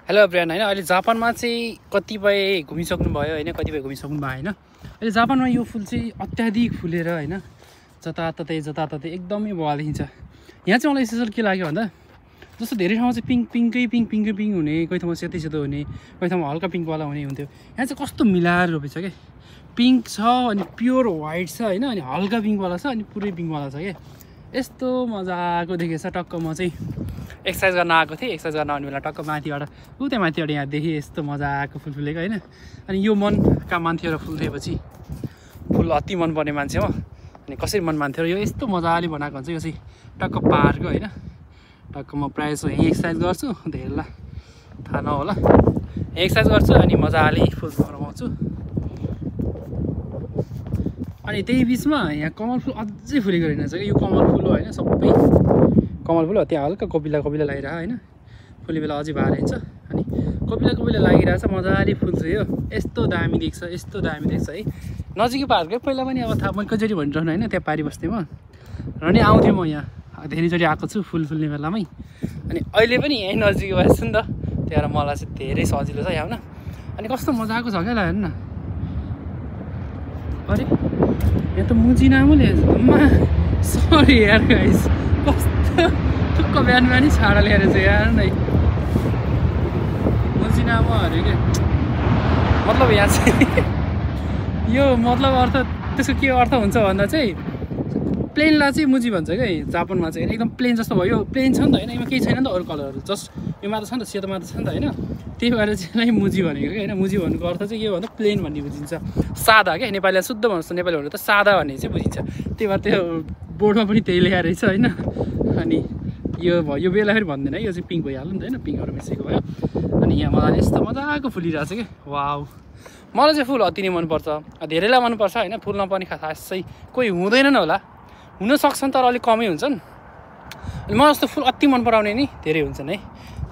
Hello everyone हैन अहिले जापानमा चाहिँ कतिपय घुमिसक्नुभयो हैन कतिपय घुमिसक्नु भयो हैन अहिले जापानमा यो फुल चाहिँ अत्याधिक फुलेर हैन जताततै एकदमै भवा देखिन्छ। यहाँ चाहिँ मलाई स्पेशल के लाग्यो भन्दा जस्तो धेरै ठाउँमा चाहिँ पिङ्कै हुने, कोही ठाउँमा सेतो हुने, कोही ठाउँमा हल्का पिङ्कवाला हुने हुन्थ्यो। यहाँ चाहिँ कस्तो मिलाएर रोपेछ के, पिङ्क छ अनि प्योर व्हाइट छ हैन अनि हल्का पिङ्कवाला छ अनि पुरै पिङ्कवाला छ के। यस्तो मजाको देखेछ। टक्क म चाहिँ एक्सर्साइज गर्न आएको थिएँ, एक्सर्साइज गर्न आउने बेला टक्क माथिबाट त्यहाँ माथिबाट यहाँ देखेँ यस्तो मजाको फुल फुलेको होइन। अनि यो मनका मान्थ्यो र फुल देखेपछि फुल अति मनपर्ने मान्छे हो। अनि कसरी मन मान्थ्यो र यो यस्तो मजाले बनाएको हुन्छ। यो चाहिँ टक्क पाहाडको होइन। टक्क म प्रायः जस्तो यहीँ एक्सर्साइज गर्छु, धेरैलाई थाहा नहोला, एक्सर्साइज गर्छु अनि मजाले फुल रमाउँछु। अनि त्यही बिचमा यहाँ कमल फुल अझै फुलेको रहेछ कि। यो कमल फुल हो होइन, सबै कमल फुल हो। त्यहाँ हल्का कोपिला लागिरहेको होइन, फुल्ने बेला अझै भार हुन्छ अनि कोपिला लागिरहेछ मजाले फुल्छ। यो यस्तो दामी देख्छ है। नजिकै पाहाडकै पहिला पनि अब थाहा मैले कतिचोटि भनिरहनु होइन, त्यहाँ पारी बस्तीमा र नि आउँथेँ म यहाँ धेरैचोटि आएको छु फुल फुल्ने बेलामै। अनि अहिले पनि यहीँ नजिकै बस्छु नि त, त्यही भएर मलाई चाहिँ धेरै सजिलो छ यहाँ आउन। अनि कस्तो मजाको छ क्या हेर्नु न। अरे यहाँ त मुजिनामो ल्याएछ सरी यार गाइस, कस्तो टुक्क बिहान छाडा ल्याएर चाहिँ यार नै मुजिनामो अरे के मतलब यहाँ चाहिँ यो मतलब अर्थ त्यसको के अर्थ हुन्छ भन्दा चाहिँ प्लेनलाई चाहिँ मुजी भन्छ क्या जापानमा चाहिँ। एकदम प्लेन जस्तो भयो, प्लेन छ नि त होइन, यसमा केही छैन नि त अरू कलरहरू, जस्ट यो मात्र छ नि त, सेतो मात्र छ नि त होइन। त्यही भएर चाहिँ मुजी भनेको क्या होइन। मुजी भन्नुको अर्थ चाहिँ के हो भन्दा प्लेन भन्ने बुझिन्छ, सादा क्या। नेपालीलाई शुद्ध भन्नु नेपाली भन्नु त सादा भन्ने चाहिँ बुझिन्छ। त्यही भएर त्यो बोर्डमा पनि त्यही लेखाएर रहेछ होइन। अनि यो भयो, यो बेला फेरि भन्दैन है, यो चाहिँ पिङ्क भइहाल्यो नि त होइन, पिङ्कहरू मिसेको भयो। अनि यहाँ मजाले यस्तो मजाको फुलिरहेछ कि वाउ। मलाई चाहिँ फुल अति नै मनपर्छ, धेरैलाई मनपर्छ होइन। फुल नपर्ने खासै कोही हुँदैनन् होला, हुनसक्छन् तर अलिक कमै हुन्छन्। अनि मलाई जस्तो फुल अति मन पराउने नि धेरै हुन्छन् है।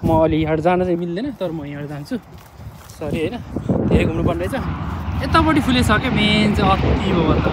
म अलि यहाँ जान चाहिँ मिल्दैन, तर म यहाँ जान्छु सरी होइन, धेरै घुम्नुपर्ने रहेछ। यतापट्टि फुलेछ क्या मेन चाहिँ अति हो भन्दा